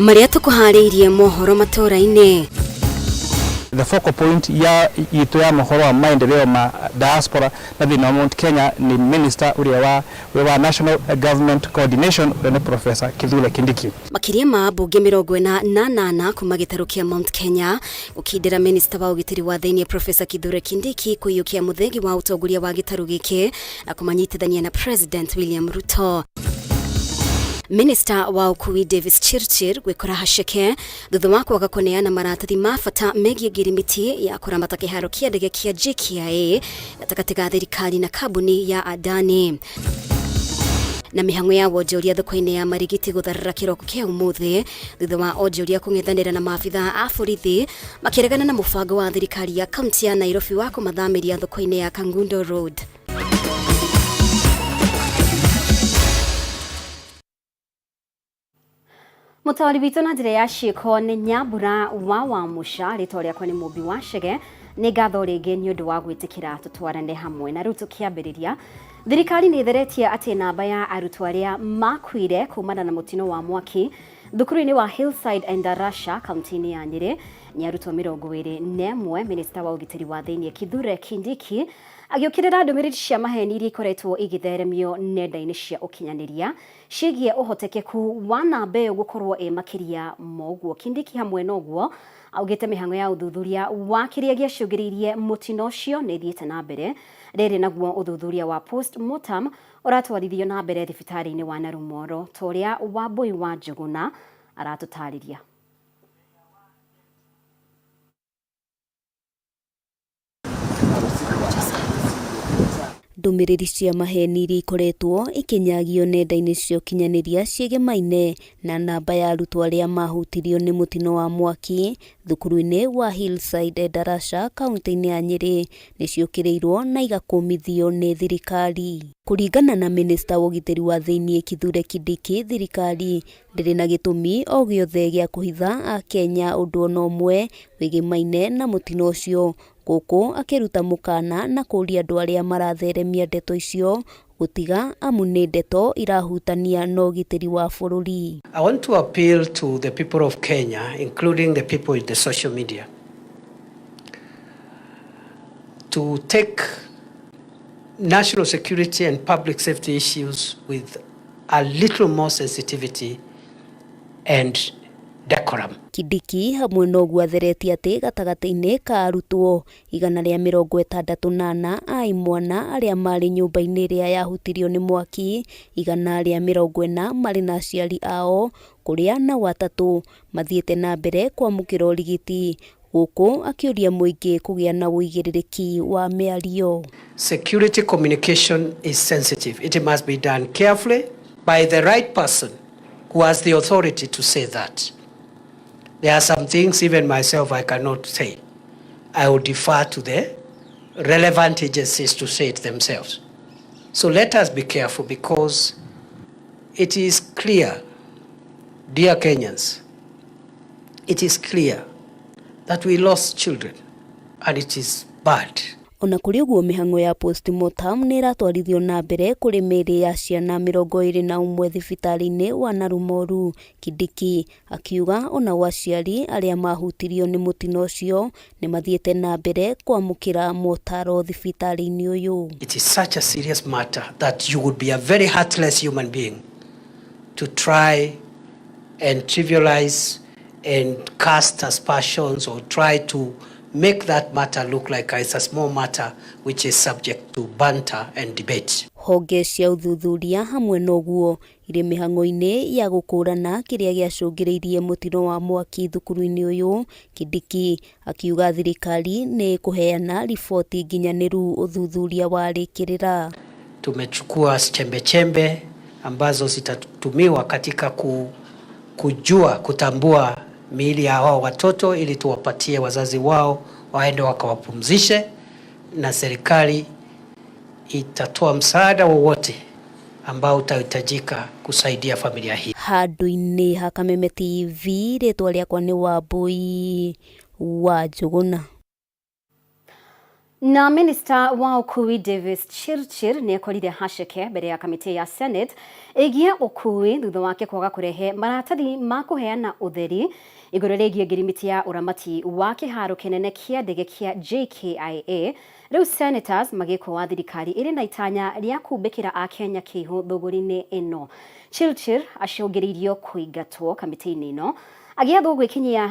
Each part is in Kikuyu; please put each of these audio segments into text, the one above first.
Marĩa tũkũharĩirie mohoro matũra-inĩ. The focal point ya itũ ya mohoro wa maendeleo ma diaspora na thĩinĩ wa Mount Kenya ni minister ũrĩa wa wa National Government Coordination, ũrĩa nĩ Professor Kithure Kindiki. Makĩria ma ambunge 48 kuma gĩtarũ kĩa Mount Kenya gũkindĩra minista wa ũgitĩri wa thĩinĩ Professor Kithure Kindiki kũiyũkia mũthengi wa ũtongoria wa gĩtarũ gĩkĩ na kũmanyitithania na President William Ruto. Minista wa ũkui Davis Chirchir gwĩkora haceke thutha wa kwaga kũneana maratathi ma bata megiĩ ngirimiti ya kũramata kĩharo kĩa ndege kĩa JKIA gatagatĩ ga thirikari na kambuni ya Adani. Na mĩhang'o ya wonjoria thoko-inĩ ya Marigiti gũtharara kĩroko kĩa ũmũthĩ thutha wa onjoria kũng'ethanĩra na maabitha a borithi makĩregana na mũbango wa thirikari ya kaunti ya Nairobi wa kũmathamĩria thoko-inĩ ya Kangundo Road. Mũtaũri witũ na njĩra ya ciĩko nĩ Nyambura wa Wamũca, rĩtwa rĩakwa nĩ Mũmbi wa Chege. Nĩ ngatho rĩngĩ nĩ ũndũ wa gwĩtĩkĩra tũtwarane hamwe. Na rĩu tũkĩambĩrĩria, thirikari nĩ ĩtheretie atĩ namba ya arutwo arĩa makuire kumana na mũtino wa mwaki thukuru-inĩ wa Hillside Endarasha kaunti-inĩ ya Nyĩrĩ nĩ arutwo 21. Minista wa ũgitĩri wa thĩinĩ Kithure Kindiki agĩũkĩrĩra ndũmĩrĩri cia maheni iria ikoretwo igĩtheremio nenda-inĩ cia ũkinyanĩria ciĩgiĩ ũhotekeku wa namba ĩyo gũkorwo ĩ makĩria ma ũguo. Kindiki hamwe na ũguo augĩte mĩhang'o ya ũthuthuria wa kĩrĩa gĩacũngĩrĩirie mũtino ũcio nĩ ĩthiĩte na mbere. Rĩrĩ naguo ũthuthuria wa post mortem ũratwarithio na mbere thibitarĩ-inĩ wa Narumoro ta ũrĩa Wambũi wa Njũgũna aratũtarĩria. Ndũmĩrĩri cia maheeni iria ikoretwo ikĩnyagio nenda-inĩ cia ũkinyanĩria ciĩgemaine na namba ya arutwo arĩa mahutirio nĩ mũtino wa mwaki thukuru-inĩ wa Hillside Endarasha kaunti-inĩ ya Nyĩrĩ nĩ ciũkĩrĩirwo na igakũmithio nĩ thirikari. Kũringana na mĩnĩsta wa ũgitĩri wa thĩinĩ Kithure Kindiki, thirikari ndĩrĩ na gĩtũmi o gĩothe gĩa kũhitha Akenya ũndũ ona ũmwe wĩgĩmaine na mũtino ũcio, gũkũ akĩruta mũkana na kũria andũ arĩa maratheremia ndeto icio gũtiga amu nĩ ndeto irahutania na ũgitĩri wa bũrũri. I want to appeal to the people of Kenya, including the people in the social media, to take national security and public safety issues with a little more sensitivity and decorum. Kindiki hamwe na ũguo atheretie atĩ gatagatĩ-inĩ ka arutwo 164 a imwana arĩa marĩ nyũmba-inĩ ĩrĩa yahutirio nĩ mwaki, 140 marĩ na aciari ao, kũrĩa nao atatũ mathiĩte na mbere kwamũkĩra ũrigiti, gũkũ akĩũria mũingĩ kũgĩa na ũigĩrĩrĩki wa mĩario. Security communication is sensitive. It must be done carefully by the right person who has the authority to say that. There are some things even myself I cannot say. I will defer to the relevant agencies to say it themselves. So let us be careful, because it is clear, dear Kenyans, it is clear that we lost children, and it is bad. Ona kũrĩ ũguo, mĩhang'o ya postmortem nĩ ĩratwarithio na mbere kũrĩ mĩĩrĩ ya ciana 21 thibitarĩ-inĩ wa Narumoru. Kindiki akiuga onao aciari arĩa mahutirio nĩ mũtino ũcio nĩ mathiĩte na mbere kwamũkĩra motaro thibitarĩ-inĩ ũyũ. It is such a serious matter that you would be a very heartless human being to try and trivialize and cast aspersions or try to make that matter look like it's a small matter which is subject to banter and debate. Honge cia ũthuthuria hamwe na ũguo irĩ mĩhang'o-inĩ ya gũkũrana kĩrĩa gĩacũngĩrĩirie mũtino wa mwaki thukuru-inĩ ũyũ. Kindiki akiuga thirikari nĩ ĩkũheana riboti nginyanĩru ũthuthuria warĩkĩrĩra. Tumechukua chembe chembe ambazo zitatumiwa katika kujua kutambua miili ya hao watoto ili tuwapatie wazazi wao waende wakawapumzishe, na serikali itatoa msaada wowote ambao utahitajika kusaidia familia hii. Handũ-inĩ ha Kameme TV, rĩtwa rĩakwa nĩ Wambui wa Njũgũna. Na minista wa ũkui Davis Chirchir nĩ ekorire haceke mbere ya kamĩtĩ ya Senate ĩgiĩ ũkui thutha wake kwaga kũrehe maratathi ma kũheana ũtheri igũrũ rĩgiĩ ngirimiti ya ũramati wa kĩharo kĩnene kĩa ndege kĩa JKIA. Rĩu senators magĩkoa thirikari ĩrĩ na itanya rĩa kumbĩkĩra Akenya kĩihũ thũgũri-inĩ ĩno. Chirchir acũngĩrĩirio kũingatwo kamĩtĩ-inĩ ĩno agĩathwo gwĩkinyia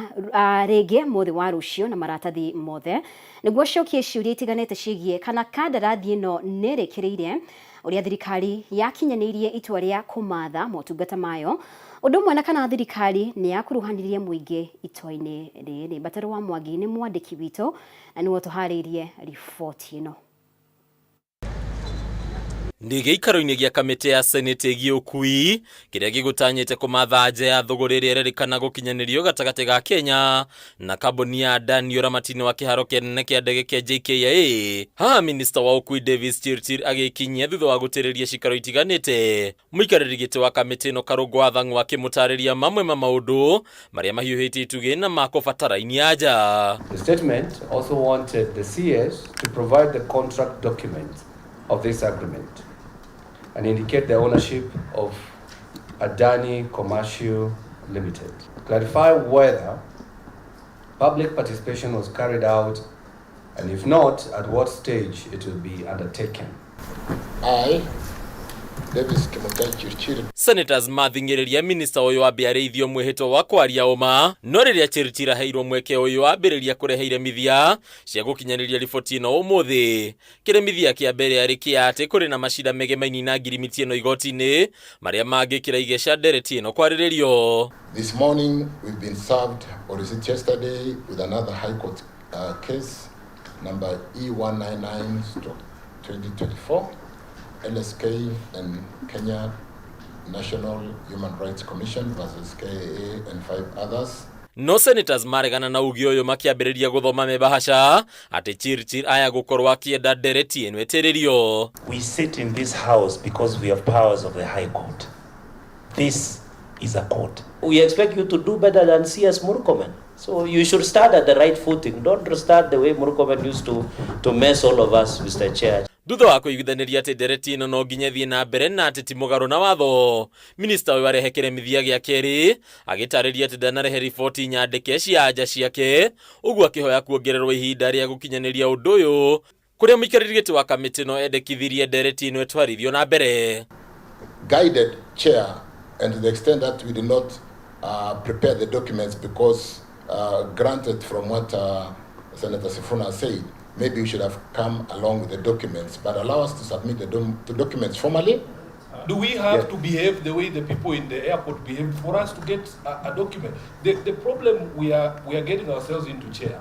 rĩngĩ mũthĩ wa rũciũ na maratathi mothe nĩguo acokie ciũria itiganĩte ciĩgiĩ kana kandarathi ĩno nĩrĩkĩrĩire ũrĩa thirikari yakinyanĩirie itua rĩa kũmatha motungata mayo ũndũ ũmwe na kana thirikari nĩ yakuruhanirie mũingĩ itua-inĩ rĩrĩ. Mbatarũ wa Mwangi nĩ mwandĩki witũ na nĩwe ũtũharĩirie riboti ĩno. Nĩ gĩikaro-inĩ gĩa kamĩtĩ ya Senate ĩgiĩ ũkui kĩrĩa gĩgũtanyĩte kũmatha nja ya thũgũrĩ ĩrĩa ĩrerĩkana gũkinyanĩrio gatagatĩ ga Kenya na kambuni ya Adani ũramati-inĩ wa kĩharo kĩnene kĩa ndege kĩa JKIA. Haha minista wa ũkui Davis Chirchir agĩkinyia thutha wa gũtĩrĩria cikaro itiganĩte. Mũikarĩri gĩtĩ wa kamĩtĩ ĩno Karũngũ wa Thang'wa akĩmũtarĩria mamwe ma maũndũ marĩa mahiũhĩtie itugĩ na makũbatarainia anja. The statement also wanted the CS to provide the contract documents of this agreement and indicate the ownership of Adani Commercial Limited. Clarify whether public participation was carried out and if not, at what stage it will be undertaken. I, Davis Kimutai Chirchir. Senators mathing'ĩrĩria minista ũyũ ambe arĩithio mwĩhĩtwa wa kwaria ũma, no rĩrĩa Chirchir aheirwo mweke ũyũ ambĩrĩria kũrehe iremithia cia gũkinyanĩria riboti ĩno ũmũthĩ. Kĩremithia kĩa mbere arĩ kĩa atĩ kũrĩ na macira megemaini na ngirimiti ĩno igoti-inĩ marĩa mangĩkĩra igeca ndereti ĩno kwarĩrĩrio. This morning we've been served, or is it yesterday, with another High Court case number E199/2024, LSK and Kenya National Human Rights Commission versus KAA and 5 others. No senators maregana na uge ũyũ makĩambĩrĩria gũthoma mebahasha atĩ Chirchir aya gũkorwo akĩenda ndereti ĩno ĩtĩrĩrio. We sit in this house because we have powers of the High Court. This is a court. We expect you to do better than CS Murkomen. So you should start at the right footing. Don't start the way Murkomen used to mess all of us, Mr. Chair. Thutha wa kũiguithanĩria atĩ ndereti ĩno no nginya ĩthiĩ na mbere na atĩ ti mũgarũ na watho, minista ũyũ arehe kĩremithia gĩa kerĩ agĩtarĩria atĩ ndanarehe riboti nyandĩke cia anja ciake, ũguo akĩhoya kuongererwo ihinda rĩa gũkinyanĩria ũndũ ũyũ kũrĩa mũikarĩri gĩtĩ wa kamĩtĩ ĩno endekithirie ndereti ĩno ĩtwarithio na mbere. Guided, Chair, and to the extent that we did not prepare the documents because granted from what Senator Sifuna said, maybe we should have come along with the documents, but allow us to submit the documents formally. Do we have to behave the way the people in the airport behaved for us to get a document? The problem we are getting ourselves into, Chair,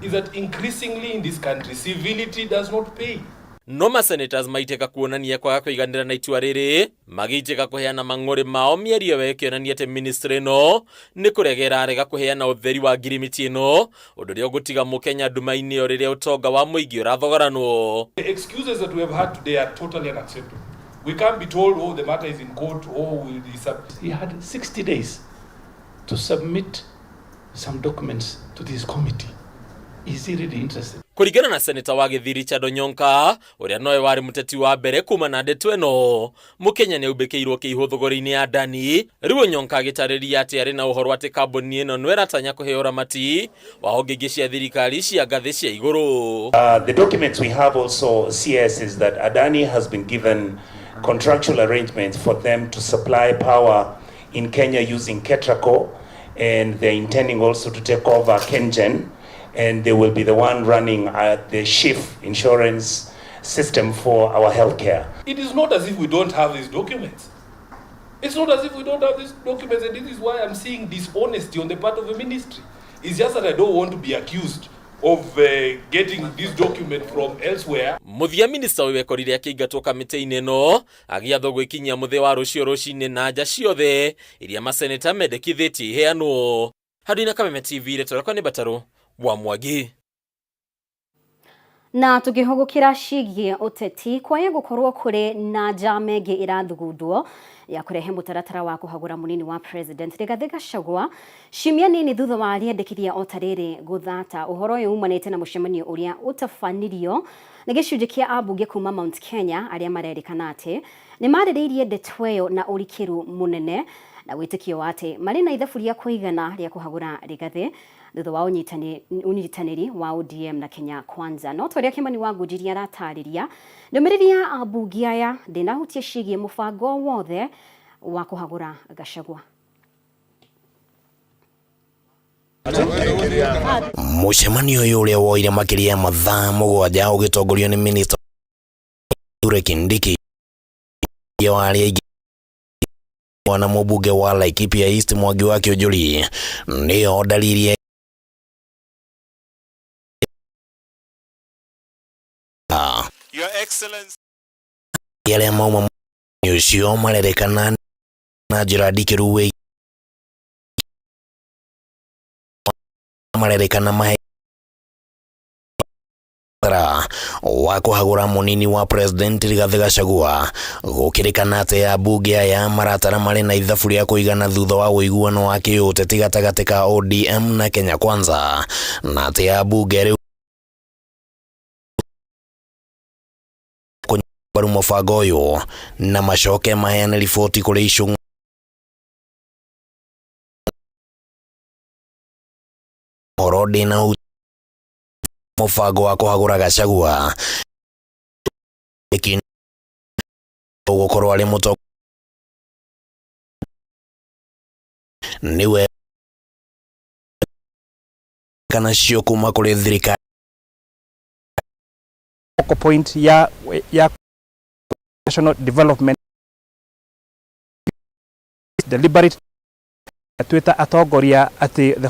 is that increasingly in this country, civility does not pay. No ma senators maitĩka kuonania kwaga kũiganĩra na itua rĩrĩ magĩitĩka kũheana mang'ũrĩ mao mĩario ĩyo ĩkĩonania atĩ ministry ĩno nĩ kũregera arega kũheana ũtheri wa ngirimiti ĩno ũndũ ũrĩa ũgũtiga mũkenya nduma-inĩ o rĩrĩa ũtonga wa mũingĩ ũrathogoranwo. The excuses that we have had today are totally unacceptable. We can't be told, oh, the matter is in court, oh, we'll be He had 60 days to submit some documents to this committee. Is he really interested? Kũringana na seneta wa Gĩthii Richard Onyonka ũrĩa nowe warĩ mũteti wa mbere kuma na ndeto ĩno, mũkenya nĩ aumbĩkĩirwo kĩihũ thogora-inĩ ya Adani. Rĩu Onyonka agĩtarĩria atĩ arĩ na ũhoro atĩ kambuni ĩno no ĩratanya kũheo ũramati wa honge ingĩ cia thirikari cia ngathĩ cia igũrũ. The documents we have also, CS, is that Adani has been given contractual arrangements for them to supply power in Kenya using Ketraco, and they're intending also to take over KenGen, and they will be the one running the SHIF insurance system for our healthcare. It is not as if we don't have these documents. It's not as if we don't have these documents, and this is why I'm seeing dishonesty on the part of the ministry. It's just that I don't want to be accused of getting this document from elsewhere. Mũthia minista ũyũ ekorire akĩingatwo kamĩtĩ-inĩ ĩno agĩathwo gwĩkinyia mũthĩ wa rũciũ rũcinĩ na nja ciothe iria maseneta mendekithĩtie iheanwo. Handũ-inĩ Kameme TV, rĩtwa rĩakwa nĩ Mbatarũ wa Mwangi. Na tũkĩhũgũkĩra ciĩgiĩ ũteti, kwaya gũkorwo kũrĩ na njama ĩngĩ ĩrathugundwo ya kũrehe mũtaratara wa kũhagũra mũnini wa president Rigathĩ Gachagua ciumia nini thutha wa rĩendekithia o ta rĩrĩ gũthata. Ũhoro ũyũ umanĩte na mũcemanio ũrĩa ũtabanirio nĩ gĩcunjĩ kĩa ambunge kuma Mount Kenya arĩa marerĩkana atĩ nĩ marĩrĩirie ndeto ĩyo na ũrikĩru mũnene na wĩtĩkio wa atĩ marĩ na ithabu rĩa kũigana rĩa kũhagũra Rigathĩ thutha wa ũnyitanĩri wa ODM na Kenya Kwanza. No ta ũrĩa Kimani wa Ngũnjiri aratarĩria, ndũmĩrĩri ya ambunge aya ndĩnahutia ciĩgiĩ mũbango wothe wa kũhagũra Gachagua. Mũcemanio ũyũ ũrĩa woire makĩria ya mathaa 7 ũgĩtongorio nĩ Minista Kithure Kindiki wa arĩa aingĩ na mũmbunge wa Laikipia East Mwangi wa Kĩũnjũri nĩyo dalili Your Excellency arĩa mauma ũcio marerĩkana na njĩra ndikĩru wĩgiĩ marerĩkana mahe wa kũhagũra mũnini wa president Rigathĩ Gachagua gũkĩrĩkana atĩ ambunge aya maratara marĩ na ithabu rĩa kũigana thutha wa ũiguano wa kĩũteti gatagatĩ ka ODM na Kenya Kwanza na atĩ ambunge rĩu mbaru mũbango ũyũ na macoke maheane riboti kũrĩ icung'wa ũhoro ndĩna mũbango wa kũhagũra Gachagua ũgũkorwo arĩ mũtongoria nĩwe kana cio kuma kũrĩ thirikari. Focal point ya national development deliberate twita atongoria ati the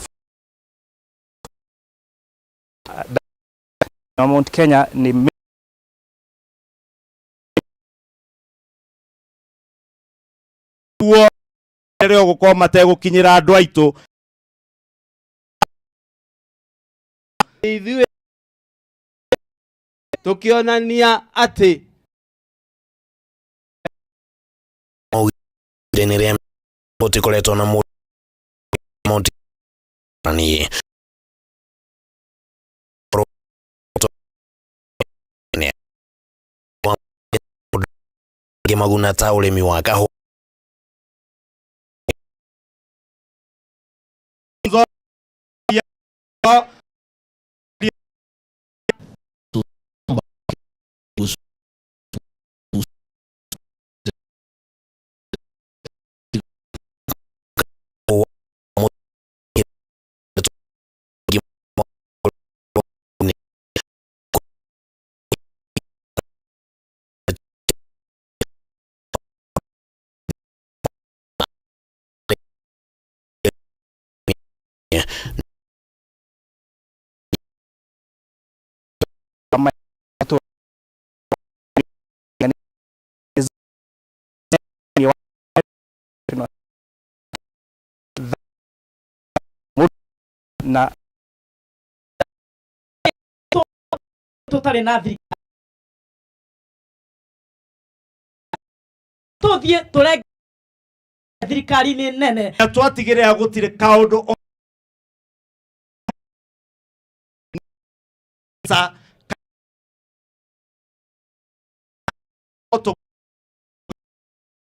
Mount Kenya ni rĩo gũkorwo mategũkinyĩra andũ aitũ ithuĩ tũkĩonania atĩ rĩa gũtikoretwo na Mount ni maguna ta ũrĩmi wa kahũa. Na tutarĩ na thirikari tuthiĩ tũrenge thirikari-inĩ nene twatigĩrĩra gũtirĩ kaũndũ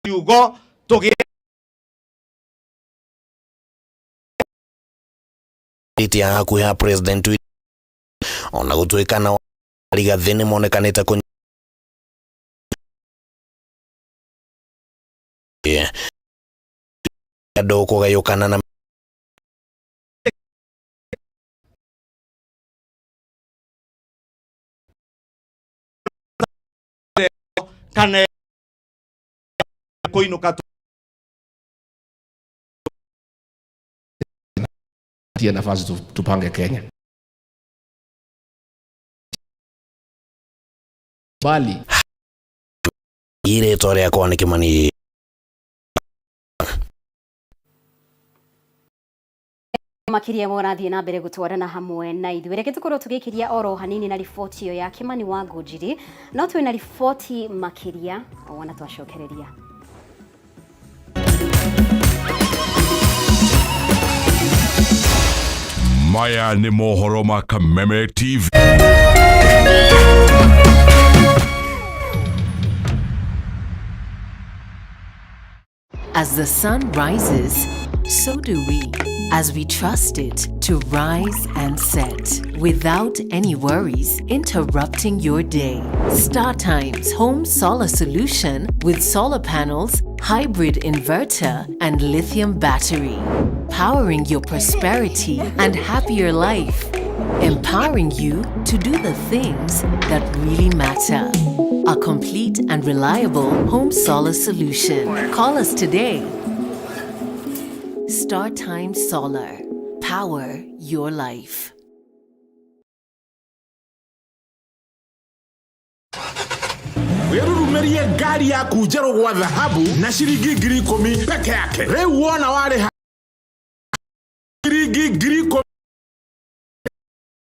kiugo tũgĩe ya hakuhĩ ha president ona gũtuĩka na Rigathĩ nĩ monekanĩte andũ kũgayũkana na kana kũinũka tie nafasi tupange Kenya. Bali rĩtwa rĩakwa nĩ Kimani. Makiria mũrathiĩ na mbere gũtwarana hamwe na ithuĩ, reke tũkorwo tũgĩkiria oro hanini na riboti ĩyo ya Kimani wa Ngũnjiri, no twĩ na riboti makĩria wona twacokereria. Maya nĩ mohoro ma Kameme TV. As the sun rises, so do we, as we trust it to rise and set without any worries interrupting your day. StarTimes Home Solar Solution with solar panels, hybrid inverter, and lithium battery, powering your prosperity and happier life, empowering you to do the things that really matter. A complete and reliable home solar solution. Call us today. StarTime Solar. Power your life. Wĩrurumerie ngari yaku njerũ gwa thahabu na ciringi 10,000 peke yake. Rĩu wona warĩha ciringi 10,000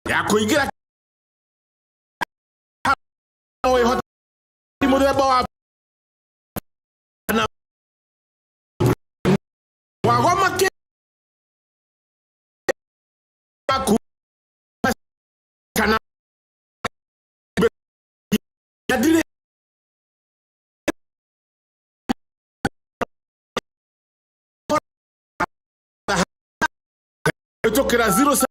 ya kũingĩra no ĩhote mũthemba wa na wagoma kĩ yaku kana ndirĩ kũhĩtũkĩra 07.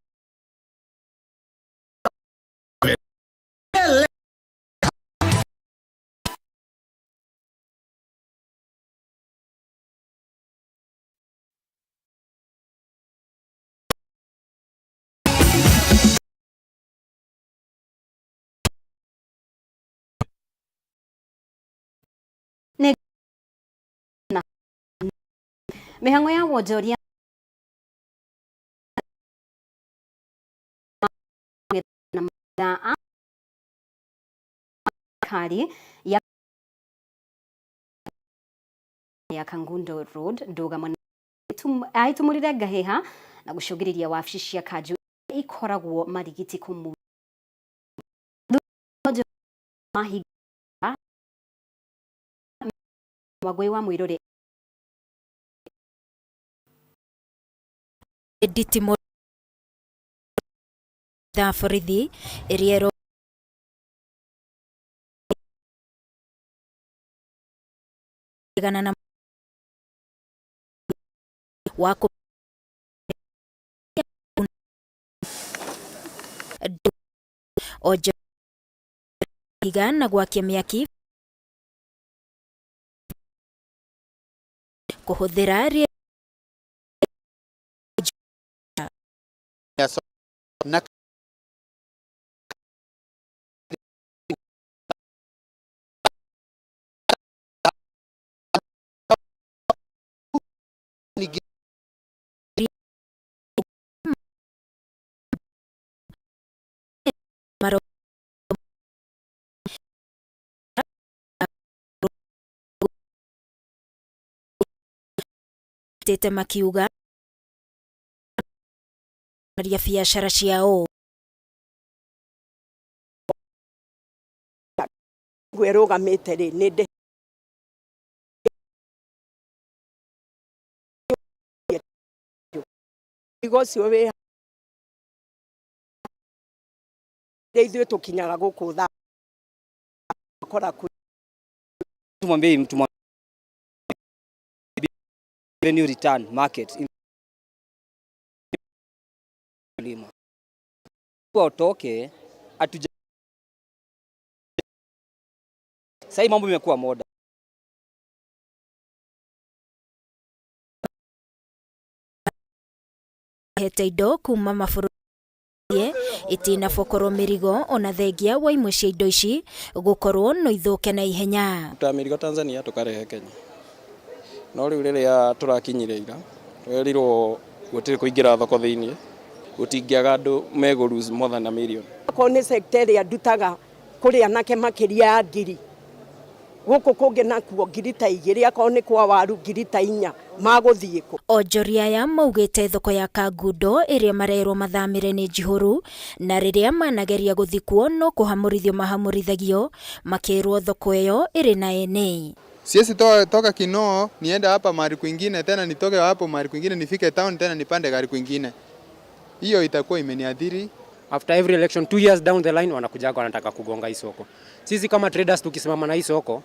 Na mĩhang'o ya wonjoria na a kari ya Kangundo Road ndũgamo aitumũrire ngahĩha na gũcũngĩrĩria wabici cia kanjũ ikoragwo marigiti kũmu mahinga Wangũi wa Mũirũrĩ. Nditimũ ya borithi ĩrĩa ĩrogana na wa Ojo na gwakia mĩaki kũhũthĩra na Tete makiuga ria biacara ciao. Ngwĩrũgamĩte rĩ nĩ ndĩ Mũrigo ũcio wĩ ithuĩ tũkinyaga gũkũ thaa kora. Tumwambie mtu revenue return market lima watoke atuja. Sasa mambo imekuwa moda. Hete indo kuma mabũrũri itinabokorwo mĩrigo ona thengia wa imwe cia indo ici gũkorwo no ithũke na ihenya. Tuta mĩrigo Tanzania tũkarehe Kenya, no rĩu rĩrĩa tũrakinyire ira twerirwo gũtirĩ kũingĩra thoko thĩiniĩ, gũtingĩaga andũ megũ lose more than a million. Akorwo nĩ sector ĩrĩa ndutaga kũrĩ anake makĩria ya 1,000 Gũkũ kũngĩ nakuo 2,000, akorwo nĩ kwa waru 4,000, magũthiĩ kũ? Onjoria aya maugĩte thoko ya Kangundo ĩrĩa marerwo mathamĩre nĩ njihũru, na rĩrĩa manageria gũthiĩ kuo no kũhamũrithio mahamũrithagio makĩrwo thoko ĩyo ĩrĩ na ene. Siwezi toka Kinoo niende hapa mahali kwingine, tena nitoke hapo mahali kwingine nifike town tena nipande gari kwingine. Hiyo itakuwa imeniadhiri. After every election, 2 years down the line, wanakujaga wanataka kugonga hii soko. Sisi kama traders tukisimama na hii soko,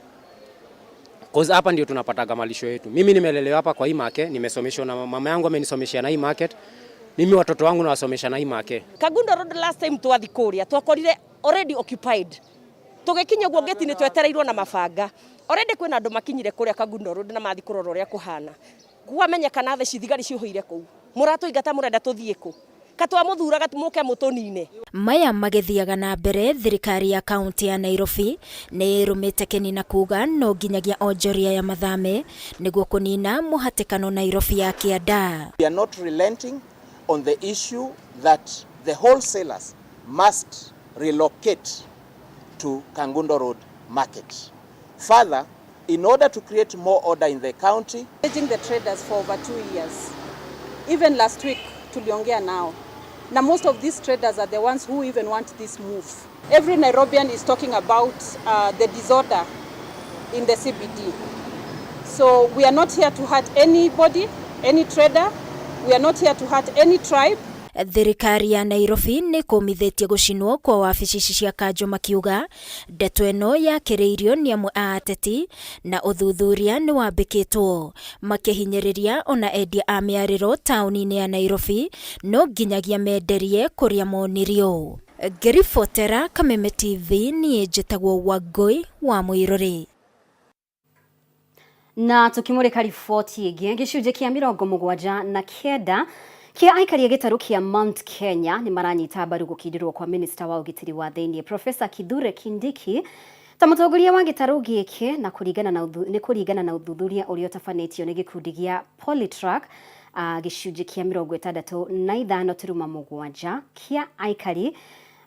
cause hapa ndio tunapataga malisho yetu. Mimi nimelelewa hapa kwa hii market, nimesomeshwa na mama yangu amenisomesha na hii market. Mimi watoto wangu nawasomesha na hii market. Kangundo Road, last time twathi kuria twakorire already occupied. Tugikinya guo gate-inĩ twetereirwo na mabanga. Already kwĩna andũ makinyire kũrĩa Kangundo Road na mathi kũrora ũrĩa kũhana. Kwamenyekana theci thigari ciũhũire kũu. Mũratũingata, mũrenda tũthiĩ kũ? Katwamũthuraga mũke mũtũnine. Maya magĩthiaga na mbere, thirikari ya kaunti ya Nairobi nĩ ĩrũmĩte kĩni na kuga no nginyagia onjoria ya mathame nĩguo kũnina mũhatĩkano Nairobi ya kĩanda. We are not relenting on the issue that the wholesalers must relocate to Kangundo Road Market. Further, in order to create more order in the county, Engaging the traders for over 2 years. Even last week tuliongea nao. Na most of these traders are the ones who even want this move. Every Nairobian is talking about the disorder in the CBD. So we are not here to hurt anybody, any trader. We are not here to hurt any tribe. Thirikari ya Nairobi nĩ kũmithĩtie gũcinwo kwa wabici ici cia kanjũ, makiuga ndeto ĩno yakĩrĩirio nĩ amwe a ateti na ũthuthuria nĩ wambĩkĩtwo, makĩhinyĩrĩria ona endia a mĩarĩro taũni-inĩ ya Nairobi no nginyagia menderie kũrĩa monirio. Ngĩribotera Kameme TV, niĩ njĩtagwo Wangũi wa Mũirũrĩ. Na tukimurika riboti ĩngĩ, gĩcunjĩ kĩa 79 kĩa aikari a gĩtarũ kĩa Mount Kenya nĩ maranyita mbaru gũkindĩrwo kwa minista wa ũgitĩri wa thĩinĩ Professor Kithure Kindiki ta mũtongoria wa gĩtarũ gĩkĩ, na kũringana na nĩ kũringana na ũthuthuria ũrĩa ũtabanĩtio nĩ gĩkundi gĩa Polytrack. Gĩcunjĩ kĩa 65.7 kĩa aikari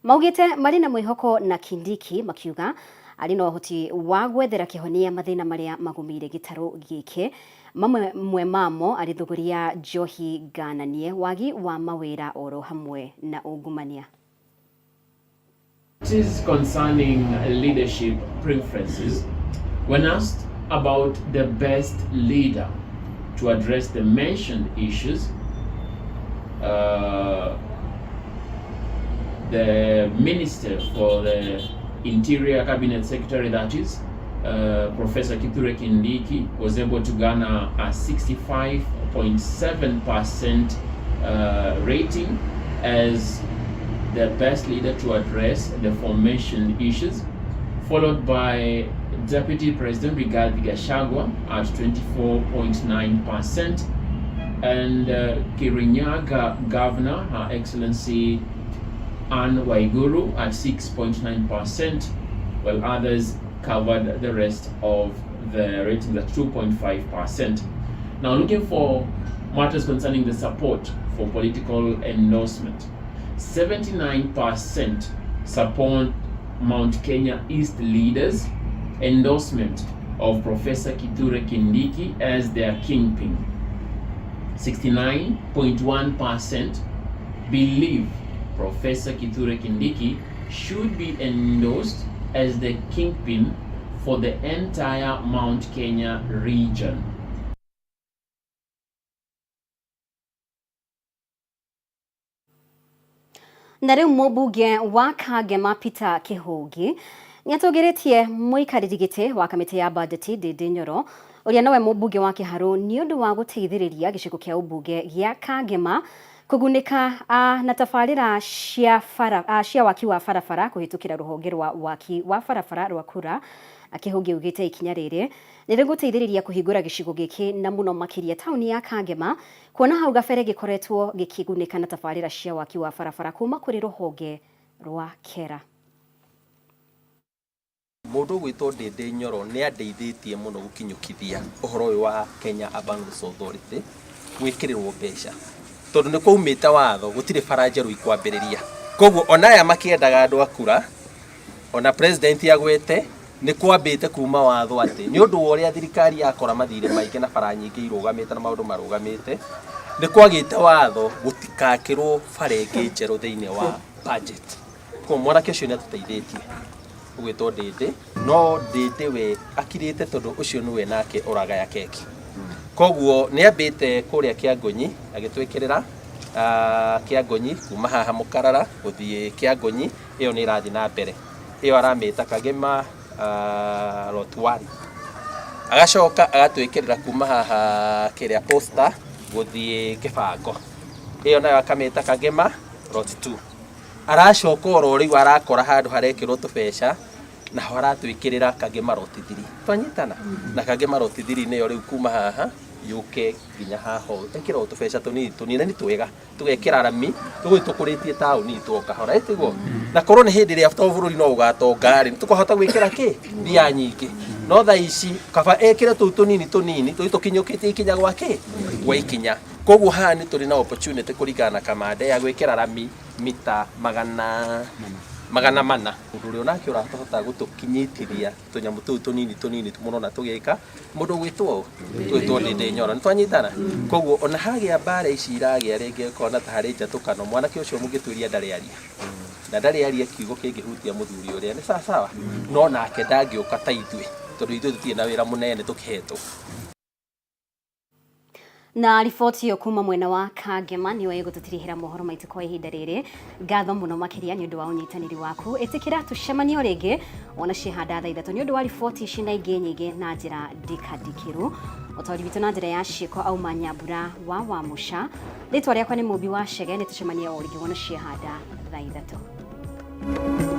maugĩte marĩ na mwĩhoko na Kindiki, makiuga arĩ na ũhoti wa gwethera kĩhonia mathĩna marĩa magũmĩire gĩtarũ gĩkĩ, mamwe mwe mamo arĩ thũgũri ya njohi ngananie, wagi wa mawĩra, oro hamwe na ungumania. It is concerning leadership preferences. When asked about the best leader to address the mentioned issues, the Minister for the Interior, Cabinet Secretary, that is, Professor Kithure Kindiki, was able to garner a 65.7% rating as the best leader to address the aforementioned issues, followed by Deputy President Rigathi Gachagua at 24.9%, and Kirinyaga Governor, Her Excellency Anne Waiguru, at 6.9%, while others covered the rest of the ratings at 2.5%. Now, looking for matters concerning the support for political endorsement, 79% support Mount Kenya East leaders' endorsement of Professor Kithure Kindiki as their kingpin. 69.1% believe Professor Kithure Kindiki should be endorsed as the kingpin for the entire Mount Kenya region. Na rĩu mũmbunge wa Kangema Peter Kĩhũngi nĩatongoretie mũikarĩri gĩtĩ wa kamĩtĩ ya bajeti Ndindi Nyoro, ũrĩa nowe mũmbunge wa Kĩharũ, nĩ ũndũ wa gũteithĩrĩria gĩcigo kĩa ũmbunge gĩa Kangema kũgunĩka na tabarĩra cia waki wa barabara kũhĩtũkĩra rũhonge rwa waki wa barabara rwa KURA. Kĩhũngi augĩte ikinya rĩrĩ nĩ rĩgũteithĩrĩria kũhingũra gĩcigo gĩkĩ na mũno makĩria taũni ya Kangema, kuona hau gabere gĩkoretwo gĩkĩgunĩka na tabarĩra cia waki wa barabara kuma kũrĩ rũhonge rwa KERA. Mũndũ ũgwĩtwo Ndindi Nyoro nĩ andeithĩtie mũno gũkinyũkithia ũhoro ũyũ wa Kenya Urban Roads Authority gwĩkĩrĩrwo mbeca, tondũ nĩ kwaumĩte watho gũtirĩ bara njerũ ikwambĩrĩria. Koguo ona aya makĩendaga andũ a kura, ona president agwete Nĩ kwambĩte kuma watho atĩ nĩ ũndũ wa ũrĩa thirikari yakora mathirĩ maingĩ na bara nyingĩ irũgamĩte na maũndũ marũgamĩte, nĩ kwagĩte watho gũtikakĩrwo bara ĩngĩ njerũ thĩinĩ wa budget. Koguo mwanake ũcio nĩ atũteithĩtie ũgwĩtwo Ndĩndĩ, no Ndĩndĩ we akirĩte tondũ ũcio nĩwe nake ũragaya keki. Koguo nĩ ambĩte kũrĩa Kĩangũnyi agĩtwĩkĩrĩra Kĩangũnyi kuma haha Mũkarara gũthiĩ Kĩangũnyi, ĩyo nĩ ĩrathiĩ na mbere. Ĩyo aramĩta Kagema Lot 1. Agacoka agatwĩkĩrĩra kuma haha kĩrĩa Posta gũthiĩ Kĩbango, ĩyo nayo akamĩta Kagema Lot 2. Aracoka oro rĩu arakora handũ harekĩrwo tũbeca naho aratwĩkĩrĩra Kagema Lot 3. Twanyitana? Na Kagema Lot 3 nĩyo rĩu kuma haha yũke nginya haha ũũ. Ekĩra o tũbeca tũnini tũnini na nĩ twega. Tũgekĩra rami tũgũthiĩ tũkũrĩtie taũni itũ o kahora, ĩ tiguo? Na korwo nĩ hĩndĩ ĩrĩa to bũrũri no ũgatonga rĩ, tũkahota gwĩkĩra kĩ? Mbia nyingĩ. No thaa ici kaba ekĩre tũu tũnini tũnini tũthiĩ tũkinyũkĩtie ikinya gwa kĩ? Gwa ikinya. Koguo haha nĩ tũrĩ na opportunity kũringana na kamande ya gwĩkĩra rami mita 400. Ũndũ ũrĩa onake ũratũhota gũtũkinyitithia tũnyamũ tũu tũnini tũnini mũrona tũgĩka, mũndũ ũgwĩtwo ũ? Ũgwĩtwo Ndĩndĩ Nyoro. Nĩ twanyitana? Koguo ona hagĩa mbara ici iragĩa rĩngĩ ũkona ta harĩ njatũkano, mwanake ũcio mũngĩtuĩria ndarĩ aria. Na ndarĩ aria kiugo kĩngĩhutia mũthuri ũrĩa, nĩ sawa sawa? No nake ndangĩũka ta ithuĩ, tondũ ithuĩ tũtirĩ na wĩra mũnene tũkĩhetwo. Na riboti ĩyo kuma mwena wa Kangema nĩyo ĩgũtũtirihĩra mohoro maitũ kwa ihinda rĩrĩ. Ngatho mũno makĩria nĩ ũndũ wa ũnyitanĩri waku. Ĩtĩkĩra tũcemanie o rĩngĩ ona ciehanda thaa 3 nĩ ũndũ wa riboti ici na ingĩ nyingĩ na njĩra ndikandikĩru. Ũtaũri witũ na njĩra ya ciĩko auma Nyambura wa Wamũca. Rĩtwa rĩakwa nĩ Mũmbi wa Chege, nĩ tũcemanie o rĩngĩ wona ciehanda thaa 3.